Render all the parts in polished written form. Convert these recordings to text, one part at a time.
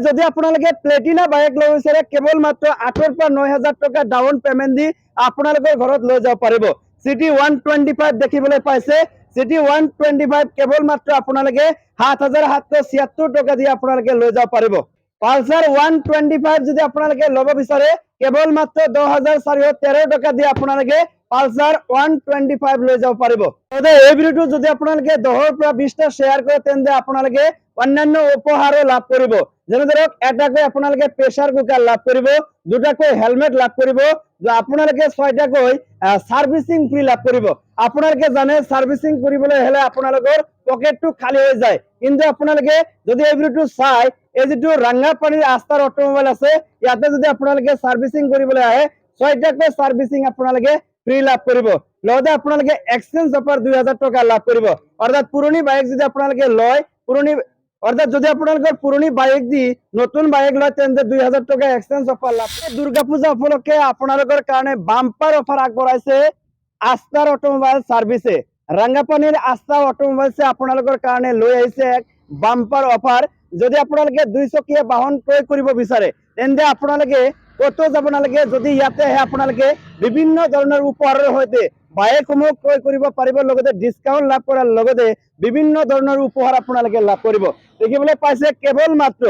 যদি আপোনালোকে প্লেটিনা বাইক ল'ব বিচাৰে, কেৱল মাত্ৰ 8ৰ পৰা 9 হাজাৰ টকা ডাউন পেমেণ্ট দি আপোনালোকৰ ঘৰত লৈ যাব পাৰিব। চিটি 125 দেখিবলৈ পাইছে। চিটি 125 কেৱল মাত্ৰ আপোনালোকে 7776 টকা দি আপোনালোকে লৈ যাব পাৰিব। পালচাৰ 125 যদি আপোনালোকে ল'ব বিচাৰে, কেৱল মাত্ৰ 10,413 টকা দি আপোনালোকে পালচাৰ 125 লৈ যাব পাৰিব। লগতে এই ভিডিঅ'টো যদি আপোনালোকে 10ৰ পৰা 20টা শ্বেয়াৰ কৰে, তেন্তে আপোনালোকে অন্যান্য উপহাৰো লাভ কৰিব। যেনে ধৰক, এটাকৈ আপোনালোকে প্ৰেচাৰ কুকাৰ লাভ কৰিব, দুটাকৈ হেলমেট লাভ কৰিব, আপোনালোকে ছয়টাকৈ চাৰ্ভিচিং ফ্ৰী লাভ কৰিব। আপোনালোকে জানে, চাৰ্ভিচিং কৰিবলৈ হলে আপোনালোকৰ পকেটটো খালী হৈ যায়। কিন্তু আপোনালোকে যদি এই ভিডিঅ'টো চাই, এই যিটো ৰাঙাপানীৰ আস্থাৰ অট'মোবাইল আছে, ইয়াতে যদি আপোনালোকে চাৰ্ভিচিং কৰিবলৈ আহে, ছয়টাকৈ চাৰ্ভিচিং আপোনালোকে ফ্ৰী লাভ কৰিব। লগতে আপোনালোকে এক্সচেঞ্জ অফাৰ 2000 টকা লাভ কৰিব। অৰ্থাৎ পুৰণি বাইক যদি আপোনালোকে লয়, পুৰণি, অৰ্থাৎ যদি আপোনালোকৰ পুৰণি বাইক দি নতুন বাইক লয়, তেন্তে 2000 টকা এক্সচেঞ্জ অফাৰ লাভ কৰে। দুৰ্গা পূজা উপলক্ষে আপোনালোকৰ কাৰণে বাম্পাৰ অফাৰ আগবঢ়াইছে আস্থাৰ অট'মোবাইল চাৰ্ভিচে। ৰাঙ্গাপানীৰ আস্থা অট'মোবাইলছে আপোনালোকৰ কাৰণে লৈ আহিছে এক বাম্পাৰ অফাৰ। যদি আপোনালোকে দুইচকীয়া বাহন ক্ৰয় কৰিব বিচাৰে, তেন্তে আপোনালোকে ক'তো যাব নালাগে। যদি ইয়াতে আহে, আপোনালোকে বিভিন্ন ধৰণৰ উপহাৰৰ সৈতে বাইকসমূহ ক্ৰয় কৰিব পাৰিব। লগতে ডিছকাউণ্ট লাভ কৰাৰ লগতে বিভিন্ন ধৰণৰ উপহাৰ আপোনালোকে লাভ কৰিব। দেখিবলৈ পাইছে, কেৱল মাত্ৰ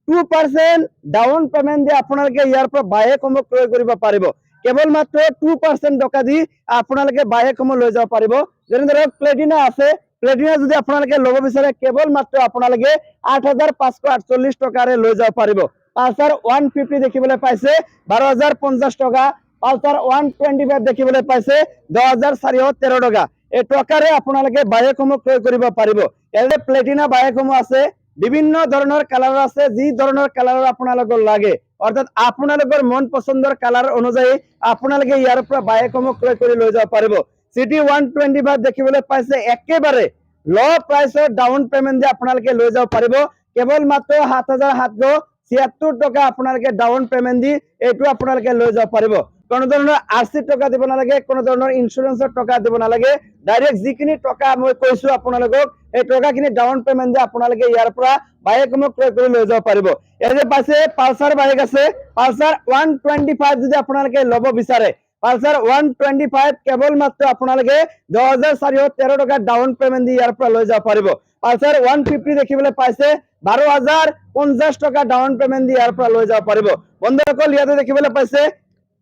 2% ডাউন পেমেণ্ট দি আপোনালোকে ইয়াৰ পৰা বাইকসমূহ ক্ৰয় কৰিব পাৰিব। কেৱল মাত্ৰ 2% টকা দি আপোনালোকে বাইকসমূহ লৈ যাব পাৰিব। যেনে ধৰক, প্লেটিনা আছে। প্লেটিনা যদি আপোনালোকে ল'ব বিচাৰে, কেৱল মাত্ৰ আপোনালোকে 8548 টকাৰে লৈ যাব পাৰিব। পালচাৰ 150 দেখিবলৈ পাইছে, 12,050 টকা। পালচাৰ 125 দেখিবলৈ পাইছে, 10,413 টকা। এই টকাৰে আপোনালোকে বাইকসমূহ ক্ৰয় কৰিব পাৰিব। ইয়াতে প্লেটিনা বাইকসমূহ আছে, বিভিন্ন ধৰণৰ কালাৰ আছে। যি ধৰণৰ কালাৰৰ আপোনালোকৰ লাগে, অৰ্থাৎ আপোনালোকৰ মন পচন্দৰ কালাৰ অনুযায়ী আপোনালোকে ইয়াৰ পৰা বাইকসমূহ ক্ৰয় কৰি লৈ যাব পাৰিব। চিটি 125 দেখিবলৈ পাইছে, একেবাৰে ল' প্ৰাইচৰ ডাউন পেমেণ্ট দি আপোনালোকে লৈ যাব পাৰিব। কেৱল মাত্ৰ 7776 টকা আপোনালোকে ডাউন পেমেণ্ট দি এইটো আপোনালোকে লৈ যাব পাৰিব। কোনো ধৰণৰ আৰ চি টকা দিব নালাগে, কোনো ধৰণৰ ইঞ্চুৰেঞ্চৰ টকা দিব নালাগে। ডাইৰেক্ট যিখিনি টকা মই কৈছো আপোনালোকক, এই টকাখিনি ডাউন পেমেণ্ট দি আপোনালোকে ইয়াৰ পৰা বাইকসমূহ ক্ৰয় কৰি লৈ যাব পাৰিব। ইয়াতে পাইছে, পালচাৰ বাইক আছে। পালচাৰ 125 যদি আপোনালোকে ল'ব বিচাৰে, পালচাৰ 125 কেৱল মাত্ৰ আপোনালোকে 10,413 টকা ডাউন পেমেণ্ট দি ইয়াৰ পৰা লৈ যাব পাৰিব। পালচাৰ 150 দেখিবলৈ পাইছে, 12,050 টকা ডাউন পেমেণ্ট দি ইয়াৰ পৰা লৈ যাব পাৰিব। বন্ধুসকল, ইয়াতে দেখিবলৈ পাইছে,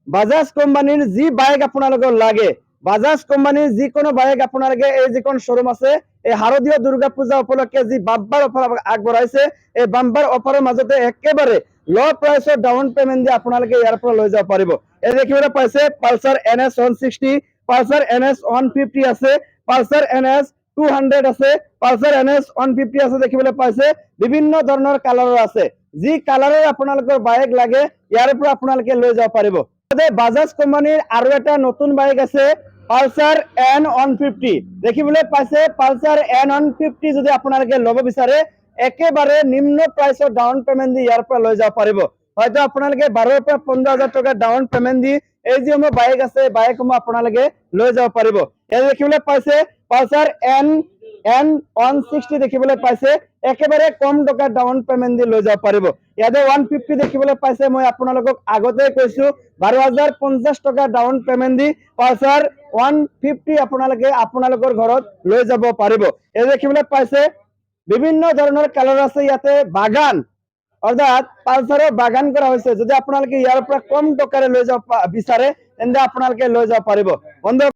বাজাজ কোম্পানীৰ যি বাইক আপোনালোকৰ লাগে, বাজাজ কোম্পানীৰ যিকোনো বাইক আপোনালোকে এই যিখন শ্বৰুম আছে, এই শাৰদীয় দুৰ্গা পূজা উপলক্ষে যি বাম্পাৰ অফাৰ আগবঢ়াইছে, এই বাম্পাৰ অফাৰৰ মাজতে একেবাৰে ল' প্ৰাইচৰ ডাউন পেমেণ্ট দি আপোনালোকে ইয়াৰ পৰা লৈ যাব পাৰিব। এই দেখিবলৈ পাইছে, Pulsar N S 160, Pulsar N S 150 আছে, পালচাৰ এন এছ 200 আছে, পালচাৰ এন এছ 150 আছে। দেখিবলৈ পাইছে, বিভিন্ন ধৰণৰ কালাৰৰ আছে। যি কালাৰৰ আপোনালোকৰ বাইক লাগে, ইয়াৰ পৰা আপোনালোকে লৈ যাব পাৰিব। বাজাজ কোম্পানীৰ আৰু এটা নতুন বাইক আছে, পালচাৰ এন 150 দেখিবলৈ পাইছে। পালচাৰ এন 150 যদি আপোনালোকে ল'ব বিচাৰে, একেবাৰে নিম্ন প্ৰাইচৰ ডাউন পেমেণ্ট দি ইয়াৰ পৰা লৈ যাব পাৰিব। হয়তো আপোনালোকে 12ৰ পৰা 15 হাজাৰ টকা ডাউন পেমেণ্ট দি এই যিসমূহ বাইক আছে, বাইকসমূহ আপোনালোকে লৈ যাব পাৰিব। ইয়াত দেখিবলৈ পাইছে, পালচাৰ এন এন 160 দেখিবলৈ পাইছে, একেবাৰে কম টকা ডাউন পেমেণ্ট দি লৈ যাব পাৰিব। ইয়াতে 150 দেখিবলৈ পাইছে। মই আপোনালোকক আগতে কৈছো, 12,050 টকা ডাউন পেমেণ্ট দি পালচাৰ 150 আপোনালোকে আপোনালোকৰ ঘৰত লৈ যাব পাৰিব। এই দেখিবলৈ পাইছে, বিভিন্ন ধৰণৰ কালাৰ আছে। ইয়াতে বাগান, অৰ্থাৎ পালচাৰৰ বাগান কৰা হৈছে। যদি আপোনালোকে ইয়াৰ পৰা কম টকাৰে লৈ যাব বিচাৰে, তেন্তে আপোনালোকে লৈ যাব পাৰিব। বন্ধু